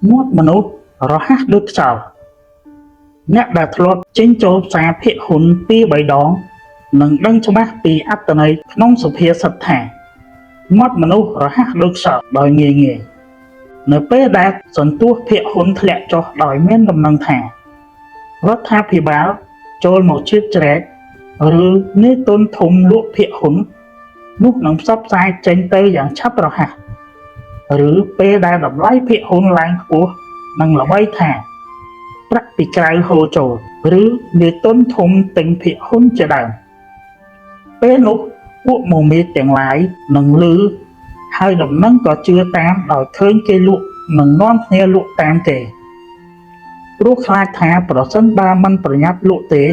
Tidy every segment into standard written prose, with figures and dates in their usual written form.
មាត់មនុស្សរហ័សដូចខ្យល់អ្នកដែលធ្លាប់ចេញចូលផ្សារភាគហ៊ុនពីរបីដងនឹងដឹងច្បាស់ពីអត្ថន័យក្នុងសុភាសិតថាមាត់មនុស្សរហ័សដូចខ្យល់ដោយងាយងាយនៅពេលដែលសន្ទុះភាគហ៊ុនធ្លាក់ចុះដោយមានដំណឹងថារដ្ឋាភិបាលចូលមកជ្រៀតជ្រែកឬនាយទុនធំលក់ភាគហ៊ុននោះនឹងផ្សព្វផ្សាយចេញទៅយ៉ាងឆាប់រហ័សឬពេលដែលតម្លៃភាគហ៊ុនឡើងខ្ពស់នឹងល្បីថាប្រាក់ពីក្រៅហូរចូលឬនាយទុនធំទិញភាគហ៊ុនជាដើមពេលនោះពួកមមាចទាំងឡាយនឹងឮហើយដំណឹងក៏ជឿតាមដោយឃើញគេលក់នឹងនាំគ្នាលក់តាមគេព្រោះខ្លាចថាប្រសិនបើមិនប្រញាប់លក់ទេ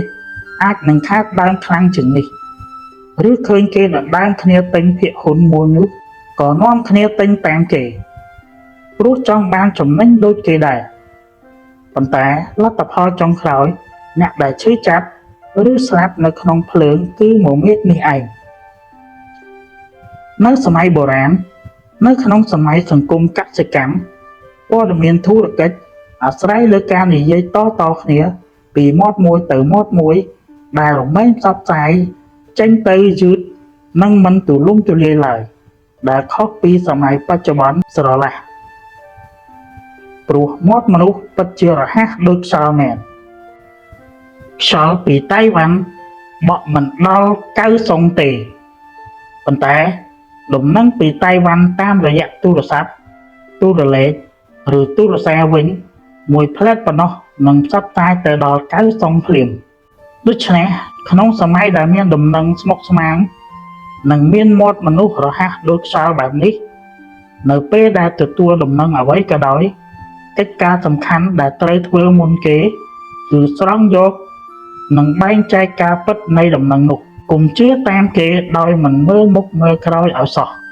អាចនឹងខាតដើមខ្លាំងជាងនេះឬឃើញគេដណ្ដើមគ្នាទិញភាគហ៊ុនមួយនោះក៏នាំគ្នាទិញតាមគេព្រោះចង់បានចំណេញដូចគេដែរប៉ុន្តែលទ្ធផលចុងក្រោយអ្នកដែលឈឺចាប់ឬស្លាប់នៅក្នុងភ្លើងគឺមមាចនេះឯងនៅសម័យបុរាណនៅក្នុងសម័យសង្គមកសិកម្មព័ត៌មានធុរកិច្ចអាស្រ័យលើការនិយាយតៗគ្នាពីមាត់មួយទៅមាត់មួយដែលរមែងផ្សព្វផ្សាយចេញទៅយឺតនិងមិនទូលំទូលាយឡើយដែលខុសពីសម័យបច្ចុប្បន្នស្រឡះព្រោះមាត់មនុស្សពិតជារហ័សដូចខ្យល់មែនខ្យល់ពីតៃវ៉ាន់បក់មិនដល់កៅសុងទេប៉ុន្តែដំណឹងពីតៃវ៉ាន់តាមរយៈទូរស័ព្ទទូរលេខឬទូរសារវិញមួយផ្លែតប៉ុណ្ណោះនឹងផ្សព្វផ្សាយទៅដល់កៅសុងភ្លាមដូច្នេះក្នុងសម័យដែលមានដំណឹងស្មុគស្មាញនិងមានមាត់មនុស្សរហ័សដូចខ្យល់បែបនេះនៅពេលដែលទទួលដំណឹងអ្វីក៏ដោយកិច្ចការសំខាន់ដែលត្រូវធ្វើមុនគេគឺស្រង់យកនិងបែងចែកការពិតនៃដំណឹងនោះកុំជឿតាមគេដោយមិនមើលមុខមើលក្រោយឲ្យសោះ។